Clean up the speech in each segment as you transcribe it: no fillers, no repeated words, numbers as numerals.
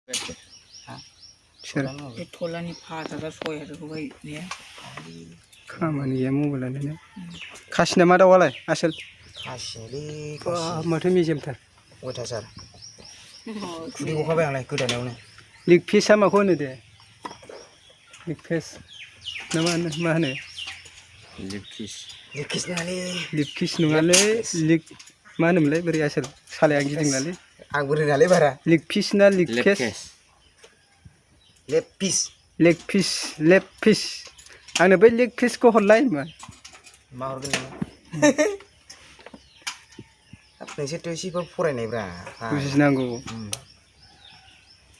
सोर थलानि फाजा सय होबाय ने खामानिया मबाइलानो खासिना मा दाउआलाय आसोल खासिलै माथो मेजेमथार अयथासार खुदै गखाबाय आंलाय गोदानायावनो लिग फिसा माखौ होनो दे लिग फिस ना मा होनो लिग फिस नङालै लिग फिस नङालै लिग मा होनोमोनलाय बोरै आसोल सालाया गिदिंनालै आंबो रोङालै बारा लिग फिस ना लिग फिस लेग फिस आंनो बै लेग फिसखौ हरलाय मा हरगोन नोङो नोंसोरथ' एसेफोर फरायनायब्रा बुजिनांगौ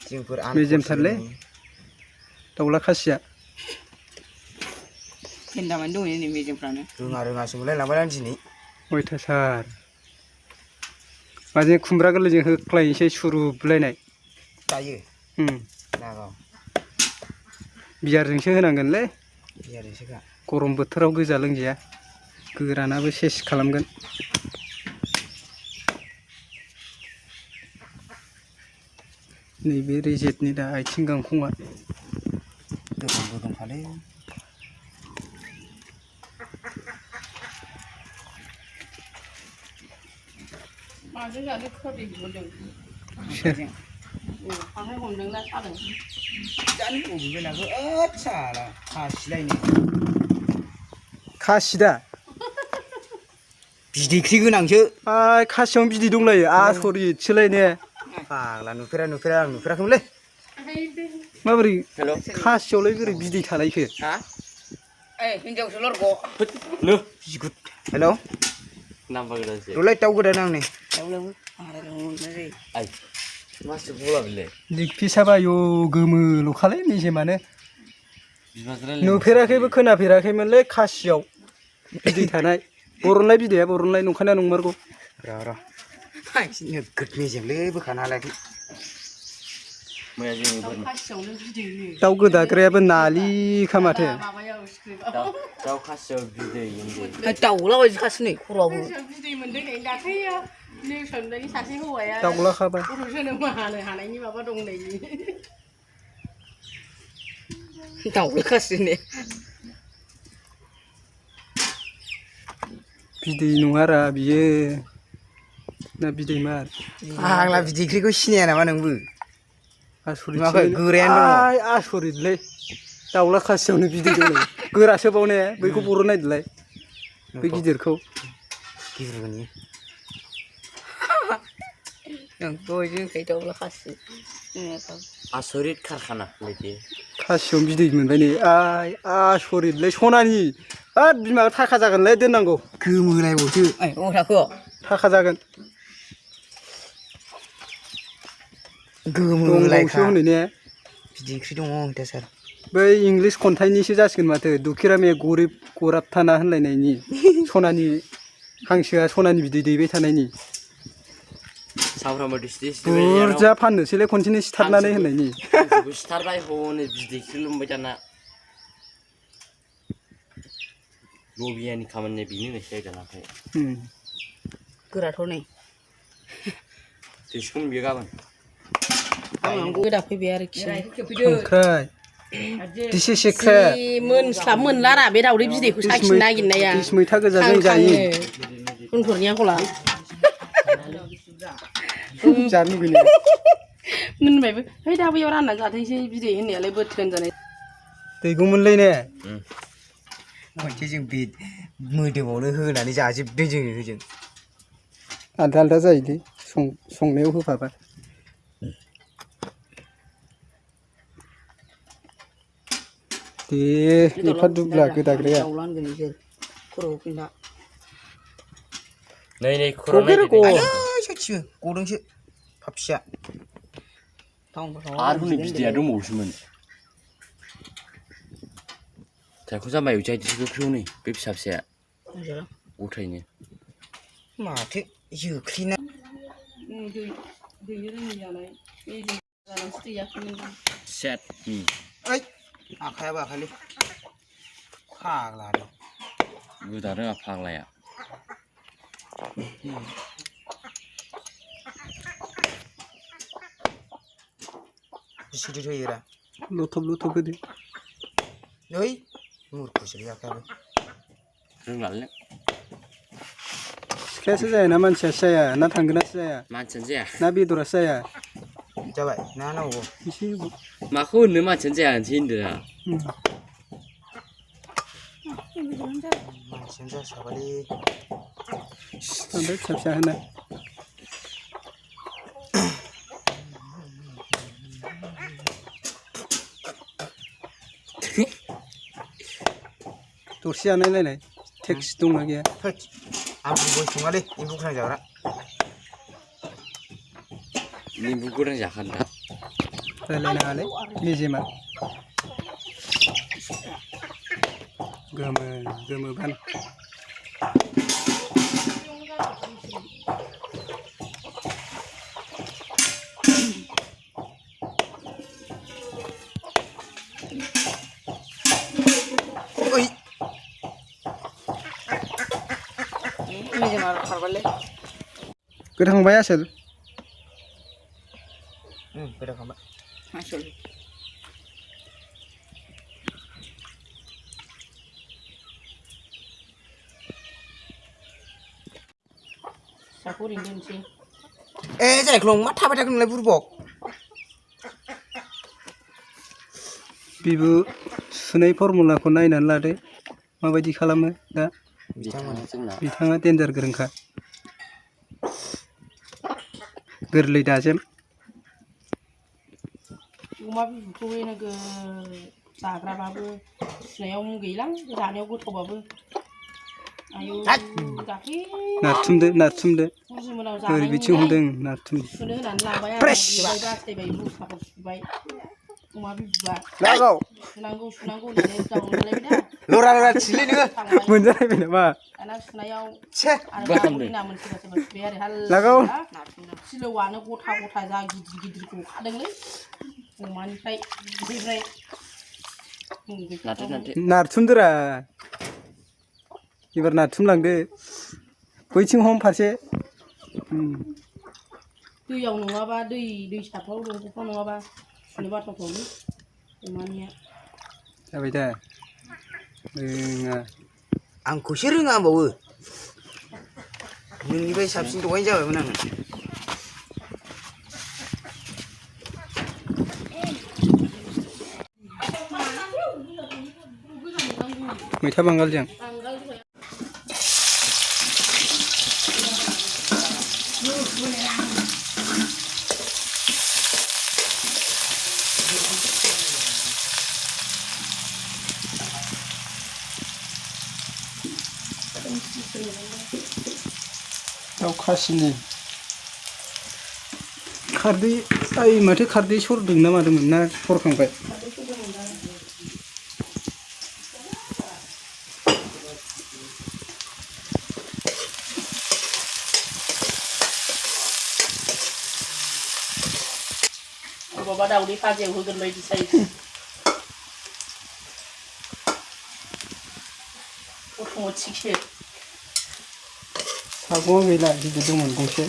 जोंफोर मेजेमथारलै दाउला खासिया फेन्दामानो दङ नै मेजेमफ्रानो रोङासो मोनलायलांबाय आं दिनै अयथासार माजों खुमब्रा गोरलैजों होख्लायनोसै सुरुबलायनाय दायो नागाव बियारजोंसो होनांगोनलै बियारजोंसोखा गरम बोथोराव गोजा लोंजाया गोरानाबो सेस खालामगोन नैबे रेजेटनि दा आथिं गांखंआ गोगोमखालै माजों जानो खोरदै बिहरदों सोर खांख्राइ हमदोंना सादों जानो बबेनाबो आदसा खासिलायनो खासि दा बिदैख्रि गोनांसो खासियावनो बिदै दंलायो आसरितसोलाय ने फाग्ला नुफेरा आं नुफेराखैमोनलै माबोरै खासियावलाय बोरै बिदै थालायखो हिनजावसो लरग' बिगुद हेलौ रलाय दाउ गोदान आंनि लिग फिसाबा आयौ गोमोल'खालै मेजेमानो नुफेराखैबो खोनाफेराखैमोनलै खासियाव बिदै थानाय बरनलाय बिदैया बरनलाय नंखाना नंमारगौ र' नोगोद मेजेमलै बोखानो हालायाखै दाउ गोदाग्रायाबो नालिखा माथो दाउ खासियाव बिदै दाउला बायदि खासि नै खर'आबो बिदै मोनदों नै दाख्लैयो निउसनि सासे हौवाया दाउलाखाबा गथ' जोनोम हानो हानायनि माबा दं नै दाउला खासि ने बिदै नङारा बियो ना बिदै मार फाग्ला बिदैख्रिखौ सिनाया नामा नोंबो आसरितलै गोरायानो दङ आसरितलै दाउला खासियावनो बिदै दङ गोरासो बाव ने बैखौ बर' नायदोलाय बै गिदिरखौ दाउला खासि आसरित कारखाना बायदि खासियावनो बिदै मोनबाय नै आसरितलै सनानि बिमा थाखा जागोनलै दोननांगौ गोमोलायबावसो थाखा जागोन गोमोलायखा हनै ने बिदैख्रि दङ अयथासार बै इंलिस खन्थाइनिसो जासिगोन माथो दुखिरामे गरिब गराबथाना होनलायनायनि सनानि हांसोआ सनानि बिदै दैबाय थानायनि बुरजा फाननोसैलाय खनसेनो सिथारनानै होननायनि सिथारबाय हनै बिदैख्रि लोंबाय दाना लबियानि खामानिया बेनो नोंसोर दानाखै गोराथ' नै दैसिगोन बियो गाबोन गोदा फैबाय आरोखि खांख्राइ दिसि सेख्रेट मोनस्लाब मोनलारा बे दाउदै बिदैखौ साखिनो नागिरनाया मैथा गोजाजों जायो उनफोरनिया गला जानो लुगैनाय मोनबायबो है दा बैयाव रानना जाथोंसै बिदै होननायालाय बोथोन जानाय दैगौमोनलै ने खनसे जों बे मोदोमावनो होनानै जाजोबदों जोङो होजों आलदा आलदा जायोलै संनायाव होफाबा दे एफा दुब्ला गोदाग्राया नै खर' सयथिबो गदोंसो फाबसिया आरो हनै बिदैया दंबावोसोमोन थायखौ जामायाव जायदिसो गोख्रै हनै बे फिसा फिसाया गथायनो माथो जोख्लिना सेट आखायाबो आखायलै फाग्ला गोदा रोङा फाग्लाया बिसुदि होयोरा लुथब लुथब होदो नै मुरखुसो जाखाबाय रोंलालै सिख्लायासो जाया ना मानसियासो जाया ना थांगोनासो जाया मानसियानो जाया ना बेदरासो जाया जाबाय ना नांगौ एसे माखौ होनो मानसियानो जाया होनसै होनदों मानसियानो जासाबालै बांद्राय फिसा फिसा होना दरसे जानायलायनाय टेक्स दंना गैया आं बुंबाय सङालै एम्फौ गोनां जाग्रा निम्बु गोरान जाखान्दा रायलायनाङालै मेजेमा गोमो गोमो बान ओइ मेजेमा खारबालै गोथांबाय आसोल गोदाखांबाय आसोल फिसाखौ ओरैनो दोनसै ए जायख्लं मा थाबाय थागोन नोंलाय बुरबक बिबु सुनाय फरमुलाखौ नायनानै लादो माबायदि खालामो दा बिथांमोना जोंना बिथाङा देन्जार गोरोंखा गोरलै दाजेम अमा बिबुखौ नोगोर जाग्राबाबो सुनायाव गैलां जानायाव गोथावबाबो आयु दाख्लै नारथुमदो नारथुमदो बुजिमोनाव ओरै जानाय बिथिं हमदों नारथुम सुनो होनानै लांबाय आरो बेवहाय बासायबाय मुसाखौ सुबाय अमा बिबुआ लागाव सुनांगौ होननानै दाउन जालायबाय दा लरा लरा थिलै नोङो थांबाय मोनजालायबाय नामा दाना सुनायाव छे आरो मा खालामदों? बाबुनि नामोन सोरबा सोरबा सुबाय आरो लागाव। सिलौआनो गथा गथा जा गिदिर गिदिर गखादोंलै अमानिफ्राय बिनिफ्राय नाथो नाथो नारथुमदोरा एबार नारथुमलांदो बैथिं हम फारसे दैयाव नङाबा दैसाफ्राव दंग'फ्राव नङाबा सुनो बाथावथावलै अमानिया जाबाय दा रोङा आंखौसो रोङा होनबावो नोंनिफ्राय साबसिन दहायनो जाबायमोन आङो मैथा बांगालजों दाउ खासिनि खारदै आइ माथो खारदै सरदों ना मादोंमोन ना सरखांबाय अबावबा दाउदै भाजियाव होगोन बायदि जायो अट'मेटिकसो सागंआ गैला गिदिर दंमोन गंसे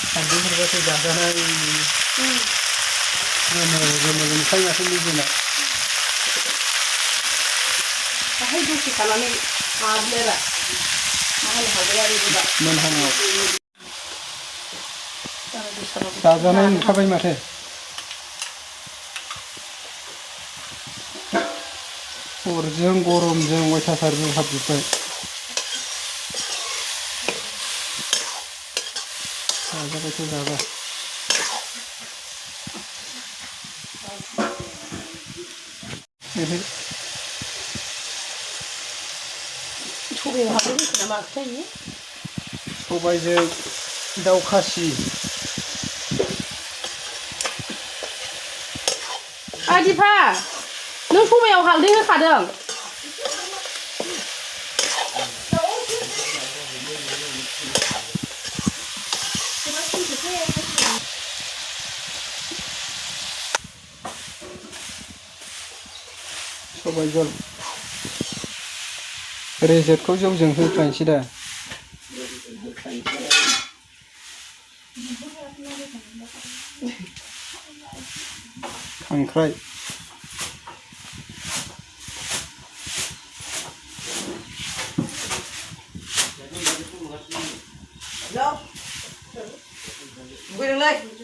खारदैफोरबासो जाजानाय गोमो मोनखायो माथो निजेना दाहाय दसे थानानै माबालेरा मा होनो हागोन आरो बिदिबा मोनहांआव जाजानाय नुखाबाय माथो अरजों गरमजों अयथासार हाबजोब्बाय जाजाबायथ' जाबा सबायाव हाबनो होखो ना माखोथाय बियो सबायजों दाउ खासि आदिफा नों सबायाव हालदै होखादों सबाय जल रेजेकखौ जौजों होफानोसै दा खांख्राइ Đâu? Quên lên.